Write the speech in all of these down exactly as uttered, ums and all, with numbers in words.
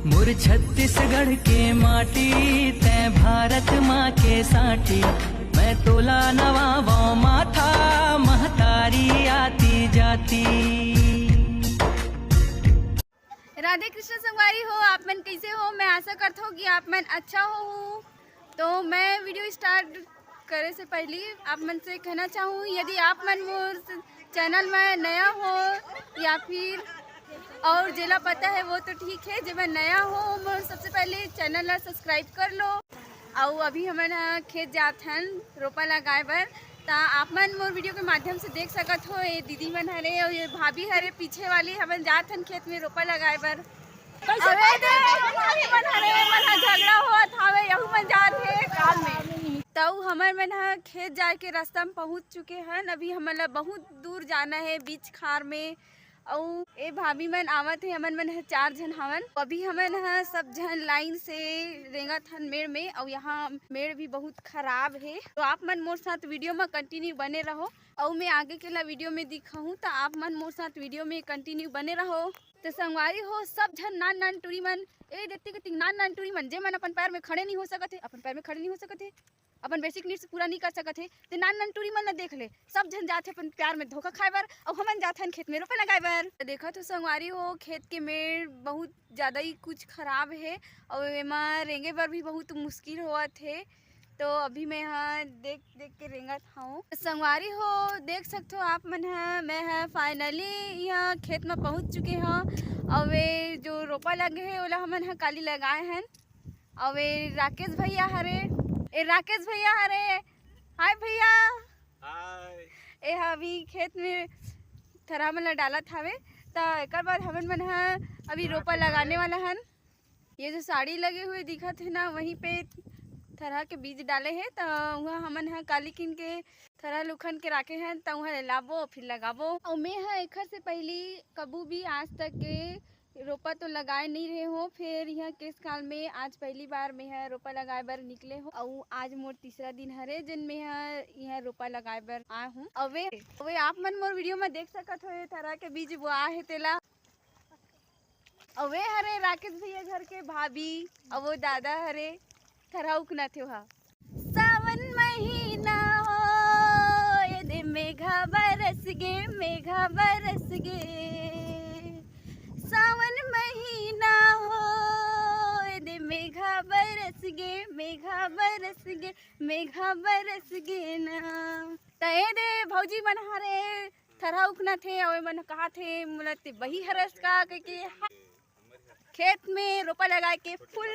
मोर छत्तीसगढ़ के माटी, तै भारत माँ के साटी, मैं तोला नवावों माथा, महतारी आती जाती। राधे कृष्ण संगवारी हो, आप मन कैसे हो? मैं आशा करता हूँ कि आप मन अच्छा हो। तो मैं वीडियो स्टार्ट करे से पहले आप मन से कहना चाहूँ, यदि आप मन मोर चैनल में नया हो या फिर और जेला पता है वो तो ठीक है, जे मैं नया हो मोर सबसे पहले चैनल ला सब्सक्राइब कर लो। और अभी हमन ह खेत जात हन रोपा लगाए बर, ता आप मन मोर वीडियो के माध्यम से देख सकत हो, ये दीदी मन हरे और ये भाभी हरे पीछे वाली, हमन जात हन खेत में रोपा लगाए बर। अबे दे, भाभी मन हरे, मन ह झगड़ा होत हावे, यहू मन जात हे काम में। तऊ हमर मन ह खेत जाए के रास्ता में पहुंच चुके हन। अभी हमन ला बहुत दूर जाना है बीच खार में। अऊ ए भाभी मन आवत हे, हमन मन ह चार झन हावन। अभी हमन ह सब झन लाइन से रेंगत हन मेड़ में, अऊ यहाँ मेड़ भी बहुत खराब हे। तो आप मन मोर साथ वीडियो में कंटिन्यू बने रहो, अऊ मैं आगे के ला वीडियो में दिखाहूँ, तो आप मन मोर साथ वीडियो में कंटिन्यू बने रहो। तो संगवारी हो, सब झन नान नान टूरी मन, ए देती के तिंग नान नान टूरी मन, जे मन अपन पैर में खड़े नहीं हो सकत हे, अपन पैर में खड़े नहीं हो सकत हे, अपन बेसिक नीड्स पूरा नहीं कर सकत हे, ते नान नान टूरी मन ला देख ले, सब झन जाथे अपन प्यार में धोखा खाए बर, अउ हमन जाथन खेत में रोपा लगाए बर। त देखत हो संगवारी हो, खेत के मेड़ बहुत ज्यादा ही कुछ खराब हे, अउ एमा रेंगे बर भी बहुत मुश्किल होवत हे। तो अभी मैं ह देख देख के रेंगत हूँ। संगवारी हो, देख सकत हो आप मन ह, मैं ह फाइनली यहाँ खेत में पहुँच चुके हूँ। अउ ये जो रोपा लगे हे, ओला हमन ह काली लगाए हन। अउ ए राकेश भैया हरे, ए राकेश भैया हरे, हाय भैया। हाय। ए ह अभी खेत में थरहा मन ला डालत हावे, त एकर बाद हमन मन ह अभी रोपा लगाने वाला हन। ये जो साड़ी लगे हुए दिखत हे ना, वहीं पे थरहा के बीज डाले हे, त उहाँ हमन ह काली किन के थरहा लुखन के राखे हन, त उहाँ ले लाबो फिर लगाबो। अउ मैं ह एखर से पहली कबू भी आज तक के रोपा तो लगाए नहीं रहे हो, फिर यहाँ केस काल में आज पहली बार मैं ह रोपा लगाए बर निकले हो, अउ आज मोर तीसरा दिन हरे, जेन मैं ह यहाँ रोपा लगाए बर आए हूँ। अवे, अवे आप मन मोर वीडियो में देख सकत हो, ये थरहा के बीज बोआ हे तेला। अवे हरे राकेश भैया घर के भाभी, अउ वो दादा हरे, थरहा उकना थे वहा। सावन महीना हो, ये दे मेघा बरस गे, मेघा बरस गे। सावन महीना हो, ये दे मेघा बरस गे, मेघा बरस गे, मेघा बरस गे ना। त ए दे भौजी मन हरे थरहा उखना थे, अउ ए मन कहा थे, मोला ते बही हरस का कहिके। खेत में रोपा लगाए के फुल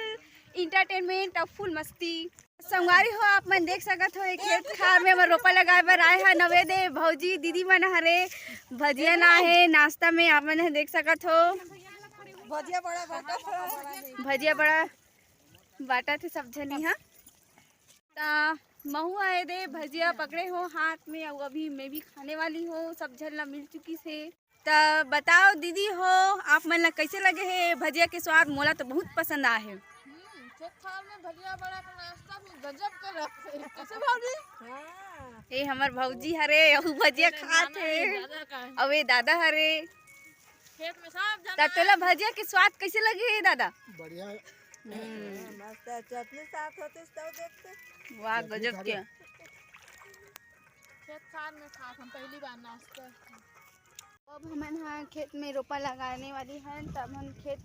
एंटरटेनमेंट अउ फुल मस्ती। संगवारी हो, आप मन देख सकत हो, ये खेत खार में हमर रोपा लगाए बर आए हन। अउ ए दे भौजी दीदी मन हरे भजिया लाए हे नाश्ता में, आप मन ह देख सकत हो। भजिया बड़ा बाटा। भजिया बड़ा बाटा थे सब झनी हा। ता महू आए दे भजिया पकड़े हो हाथ में, अउ अभी मैं भी खाने वाली हूँ, सब झन ला मिल चुकी से। त बताओ दीदी हो, आप मन ला कैसे लगे हे भजिया के स्वाद? मोला तो बहुत पसंद आए हे। हम्म, खेत खार में भजिया बड़ा का नाश्ता भी गजब के रहते हैं। कैसे भाभी? ए हमर भौजी हरे, अहू भजिया खात हे। अउ ए दादा हरे। खेत में सब त तोला भजिया के स्वाद कैसे लगे हे दादा? बढ़िया। मस्त चटनी साथ होते तब देखते। वाह गजब के। खेत खार में खात हम पहली बार नाश्ता। अब हमन ह खेत में रोपा लगाने वाली हन, त हमन खेत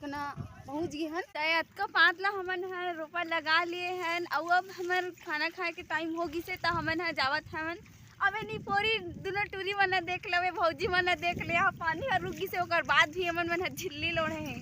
कना पहुँच गए हन। त अतका पात ला हमन ह रोपा लगा लिए हन, अउ अब हमर खाना खाए के टाइम हो गिसे, त हमन ह जावत हवन। अबे नी पोरी, दुनो टूरी मन देख लेवे, भौजी मन देख ले, यहाँ पानी ह रुक गिसे, ओकर बाद भी हमन मन ह झिल्ली लोढ़े हैं।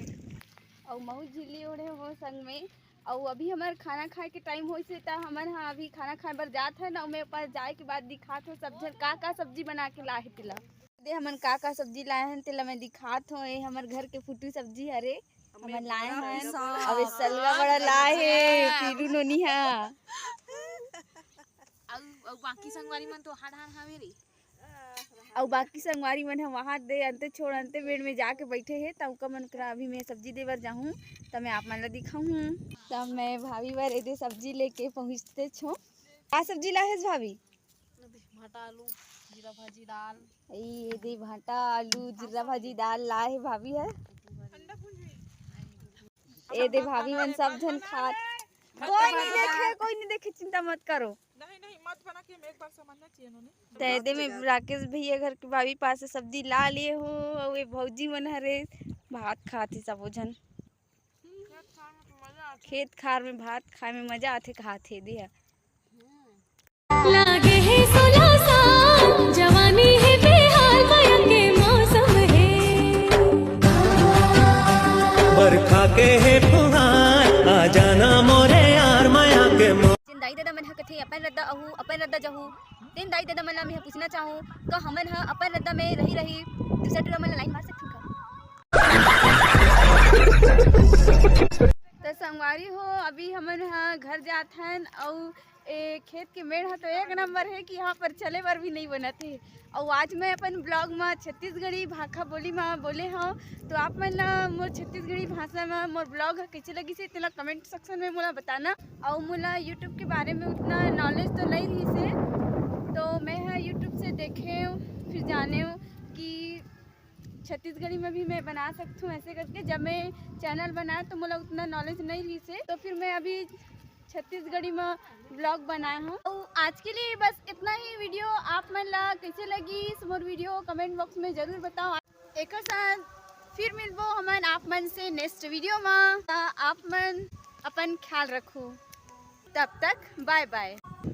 अउ महू झिल्ली ओढ़े हो संग में। अउ अभी हमर खाना खाए के टाइम होइसे, त हमन ह अभी खाना खाए बर जात हन। अउ मैं ऊपर जाए के बाद दिखात हो सब झन का का सब्जी बना के लाए हे तेला। दे हमन का का सब्जी लाए हन तेला मैं दिखात हो। ए हमर घर के फुटू सब्जी हरे, हमन लाए हन। अउ ए सलवा बड़ा लाए हे पीरू नोनी हा। अउ अउ बाकी संगवारी मन तो हाड़ हाड़ हावे रे। अउ बाकी संगवारी मन ह वहाँ दे अंते छोड़ अंते बेड़ में जाके बैठे हे, त उनका मन करा अभी मैं सब्जी दे बर जाहूँ, त मैं आप मन ला दिखाहूँ। त मैं भाभी बर एदे सब्जी लेके पहुँचते छो। का सब्जी लाहेस भाभी? भाटा आलू, जीरा भाजी, दाल। ई एदे भाटा आलू जीरा भाजी दाल लाए हे भाभी ह। ठंडा फूल है। ए दे भाभी मन सब झन खात। कोई नहीं देखे, कोई नहीं देखे, चिंता मत करो। नहीं, नहीं, मत बना के एक बार समझना चाहिए उन्होंने। ते दे में राकेश भैया घर के भाभी पास से सब्जी ला लिए हो, अउ ये भौजी मन हरे भात खात हे सबो झन। खेत खार में भात खाए में मजा आथे, खात हे दे ह। लागे हे सोलह साल, जवानी हे बेहाल, मया के मौसम हे। बरखा के हे फुहार, आ जाना मोरे यार, मया के मौ- जेन दाई ददा मन ह कथे, "अपन रद्दा अहू, अपन रद्दा जहू।" तेन दाई ददा मन ला मैं ह पूछना चाहूँ, का हमन ह अपन रद्दा में रही रही दूसरा टूरा मन ला लाइन मार सकथन का? त संगवारी हो, अभी हमन ह घर जात हन, अउ ए खेत के मेड़ ह तो एक नंबर हे कि यहाँ पर चले बर भी नहीं बनत हे। अउ आज मैं अपन vlog म छत्तीसगढ़ी भाखा बोली म बोले हव, तो आप मन ला मोर छत्तीसगढ़ी भाषा म मोर vlog ह कइसे लगिस हे, तेला comment section में मोला बताना। अउ मोला YouTube के बारे में उतना knowledge तो नहीं रहिस हे, तो मैं ह YouTube से देखे, फिर जाने कि छत्तीसगढ़ी में भी मैं बना सकथूँ ऐसे करके। जब मैं channel बनाए तो मोला उतना knowledge नहीं रहिस हे, तो फिर मैं अभी छत्तीसगढ़ी में vlog बनाए हूँ। तो आज के लिए बस इतना ही video। आप मन ला कैसे लगिस मोर video, comment box में जरूर बताओ। एकर साथ फिर मिलबो हमन आप मन से next video में। त आप मन अपन ख्याल रखो, तब तक bye bye।